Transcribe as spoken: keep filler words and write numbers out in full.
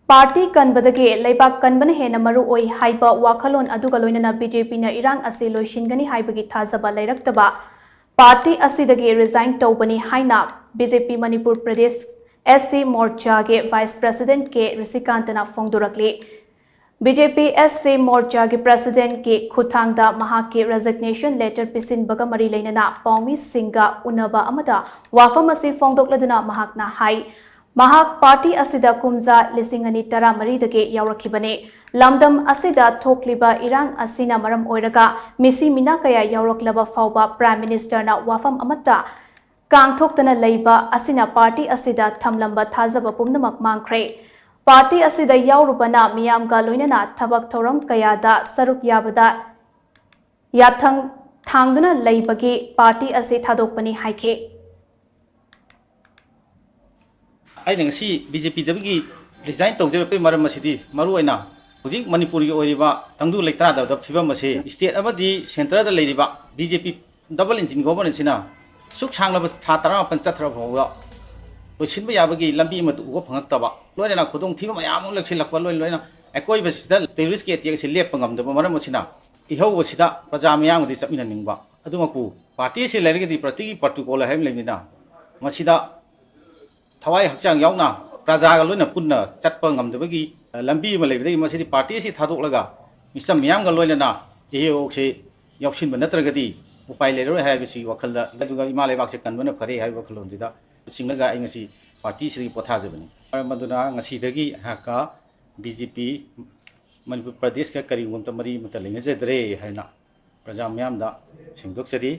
Party ꯀꯟꯕꯗꯒꯤ ꯂꯩꯕꯥꯛ ꯀꯟꯕꯅ ꯍꯦꯟꯅ ꯃꯔꯨ ꯑꯣꯏ ꯍꯥꯏꯕ ꯋꯥꯈꯜꯂꯣꯟ ꯑꯗꯨꯒ ꯂꯣꯏꯅꯅ ꯕꯤ ꯖꯦ ꯄꯤꯅ ꯏꯔꯥꯡ ꯑꯁꯤ ꯂꯣꯏꯁꯤꯟꯒꯅꯤ ꯍꯥꯏꯕꯒꯤ ꯊꯥꯖꯕ ꯂꯩꯔꯛꯇꯕ, ꯄꯥꯔꯇꯤ ꯑꯁꯤꯗꯒꯤ ꯔꯤꯖꯥꯏꯟ ꯇꯧꯕꯅꯤ ꯍꯥꯏꯅ B J P Manipur Pradesh S C ꯃꯣꯔꯆꯥꯒꯤ ꯚꯥꯏꯁ ꯄ꯭ꯔꯦꯁꯤꯗꯦꯟꯠ ꯀꯦ ꯔꯤꯁꯤꯀꯥꯟꯇꯅ ꯐꯣꯡꯗꯣꯔꯛꯂꯤ꯫ B J P S C ꯃꯣꯔꯆꯥꯒꯤ ꯄ꯭ꯔꯦꯁꯤꯗꯦꯟꯠꯀꯤ ꯈꯨꯠꯊꯥꯡꯗ ꯃꯍꯥꯛꯀꯤ ꯔꯦꯖꯤꯒꯅꯦꯁꯟ ꯂꯦꯇꯔ ꯄꯤꯁꯤꯟꯕꯒ ꯃꯔꯤ ꯂꯩꯅꯅ ꯄꯥꯎꯃꯤꯁꯤꯡꯒ ꯎꯅꯕ ꯑꯃꯗ ꯋꯥꯐꯝ ꯑꯁꯤ ꯐꯣꯡꯗꯣꯛꯂꯗꯨꯅ ꯃꯍꯥꯛꯅ ꯍꯥꯏ, ꯃꯍꯥꯛ ꯄꯥꯔꯇꯤ ꯑꯁꯤꯗ ꯀꯨꯝꯖꯥ ꯂꯤꯁꯤꯡ ꯑꯅꯤ ꯇꯔꯥꯃꯔꯤꯗꯒꯤ ꯌꯥꯎꯔꯛꯈꯤꯕꯅꯤ꯫ ꯂꯝꯗꯝ ꯑꯁꯤꯗ ꯊꯣꯛꯂꯤꯕ ꯏꯔꯥꯡ ꯑꯁꯤꯅ ꯃꯔꯝ ꯑꯣꯏꯔꯒ ꯃꯤꯁꯤ ꯃꯤꯅꯥ ꯀꯌꯥ ꯌꯥꯎꯔꯛꯂꯕ ꯐꯥꯎꯕ ꯄ꯭ꯔꯥꯏꯝ ꯃꯤꯅꯤꯁꯇꯔꯅ ꯋꯥꯐꯝ ꯑꯃꯠꯇ ꯀꯥꯡꯊꯣꯛꯇꯅ ꯂꯩꯕ ꯑꯁꯤꯅ ꯄꯥꯔꯇꯤ ꯑꯁꯤꯗ ꯊꯝꯂꯝꯕ ꯊꯥꯖꯕ ꯄꯨꯝꯅꯃꯛ ꯃꯥꯡꯈ꯭ꯔꯦ꯫ ꯄꯥꯔꯇꯤ ꯑꯁꯤꯗ ꯌꯥꯎꯔꯨꯕꯅ ꯃꯤꯌꯥꯝꯒ ꯂꯣꯏꯅꯅ ꯊꯕꯛ ꯊꯧꯔꯝ ꯀꯌꯥꯗ ꯁꯔꯨꯛ ꯌꯥꯕꯗ ꯌꯥꯊꯪ ꯊꯥꯡꯗꯨꯅ ꯂꯩꯕꯒꯤ ꯄꯥꯔꯇꯤ ꯑꯁꯤ ꯊꯥꯗꯣꯛꯄꯅꯤ ꯍꯥꯏꯈꯤ꯫ ꯑꯩꯅ ꯉꯁꯤ ꯕꯤ ꯖꯦ ꯄꯤꯗꯒꯤ ꯔꯤꯖꯥꯏꯟ ꯇꯧꯖꯔꯛꯄꯒꯤ ꯃꯔꯝ ꯑꯁꯤꯗꯤ ꯃꯔꯨꯑꯣꯏꯅ ꯍꯧꯖꯤꯛ ꯃꯅꯤꯄꯨꯔꯒꯤ ꯑꯣꯏꯔꯤꯕ ꯇꯪꯗꯨ ꯂꯩꯇꯥꯗꯕꯗ ꯐꯤꯕꯝ ꯑꯁꯤ ꯁ꯭ꯇꯦꯠ ꯑꯃꯗꯤ ꯁꯦꯟꯇꯔꯗ ꯂꯩꯔꯤꯕ ꯕꯤ ꯖꯦ ꯄꯤ ꯗꯕꯜ ꯏꯟꯖꯤꯟ ꯒꯣꯚꯔꯅꯦꯟꯁꯁꯤꯅ ꯁꯨꯛ ꯁꯥꯡꯂꯕ ꯊꯥ ꯇꯔꯥꯃꯥꯄꯟ ꯆꯠꯊ꯭ꯔ ꯐꯥꯎꯕ ꯂꯣꯏꯁꯤꯟꯕ ꯌꯥꯕꯒꯤ ꯂꯝꯕꯤ ꯑꯃꯠꯇ ꯎꯕ ꯐꯪꯉꯛꯇꯕ, ꯂꯣꯏꯅꯅ ꯈꯨꯗꯣꯡꯊꯤꯕ ꯃꯌꯥꯝ ꯑꯃ ꯂꯩꯁꯤꯜꯂꯛꯄ, ꯂꯣꯏꯅ ꯂꯣꯏꯅ ꯑꯀꯣꯏꯕꯁꯤꯗ ꯇꯦꯔꯣꯔꯤꯁꯀꯤ ꯑꯦꯇꯦꯛ ꯑꯁꯤ ꯂꯦꯞꯄ ꯉꯝꯗꯕ ꯃꯔꯝ ꯑꯁꯤꯅ ꯏꯍꯧ ꯑꯁꯤꯗ ꯄ꯭ꯔꯖꯥ ꯃꯤꯌꯥꯝꯒꯗꯤ ꯆꯠꯃꯤꯟꯅꯅꯤꯡꯕ, ꯑꯗꯨꯃꯛꯄꯨ ꯄꯥꯔꯇꯤ ꯑꯁꯤ ꯂꯩꯔꯒꯗꯤ ꯄꯥꯔꯇꯤꯒꯤ ꯄ꯭ꯔꯣꯇꯣꯀꯣꯜ ꯍꯥꯏꯕ ꯂꯩꯕꯅꯤꯅ ꯃꯁꯤꯗ ꯊꯋꯥꯏ ꯍꯛꯆꯥꯡ ꯌꯥꯎꯅ ꯄ꯭ꯔꯖꯥꯒ ꯂꯣꯏꯅ ꯄꯨꯟꯅ ꯆꯠꯄ ꯉꯝꯗꯕꯒꯤ ꯂꯝꯕꯤ ꯑꯃ ꯂꯩꯕꯗꯒꯤ ꯃꯁꯤꯗꯤ ꯄꯥꯔꯇꯤ ꯑꯁꯤ ꯊꯥꯗꯣꯛꯂꯒ ꯃꯤꯆꯝ ꯃꯤꯌꯥꯝꯒ ꯂꯣꯏꯅꯅ ꯏꯍꯦ ꯑꯣꯛꯁꯦ ꯌꯥꯎꯁꯤꯟꯕ ꯅꯠꯇ꯭ꯔꯒꯗꯤ ꯎꯄꯥꯏ ꯂꯩꯔꯔꯣꯏ ꯍꯥꯏꯕꯁꯤ ꯋꯥꯈꯜꯗ, ꯑꯗꯨꯒ ꯏꯃꯥ ꯂꯩꯕꯥꯛꯁꯦ ꯀꯟꯕꯅ ꯐꯔꯦ ꯍꯥꯏꯕ ꯋꯥꯈꯜꯂꯣꯟꯁꯤꯗ ꯆꯤꯡꯂꯒ ꯑꯩ ꯉꯁꯤ ꯄꯥꯔꯇꯤꯁꯤꯗꯒꯤ ꯄꯣꯊꯥꯖꯕꯅꯤ꯫ ꯃꯔꯝ ꯑꯗꯨꯅ ꯉꯁꯤꯗꯒꯤ ꯑꯩꯍꯥꯛꯀ ꯕꯤ ꯖꯦ ꯄꯤ ꯃꯅꯤꯄꯨꯔ ꯄ꯭ꯔꯗꯦꯁꯀ ꯀꯔꯤꯒꯨꯝꯕ ꯃꯔꯤ ꯑꯃꯠꯇ ꯂꯩꯅꯖꯗ꯭ꯔꯦ ꯍꯥꯏꯅ ꯄ꯭ꯔꯖꯥ ꯃꯤꯌꯥꯝꯗ ꯁꯦꯡꯗꯣꯛꯆꯔꯤ꯫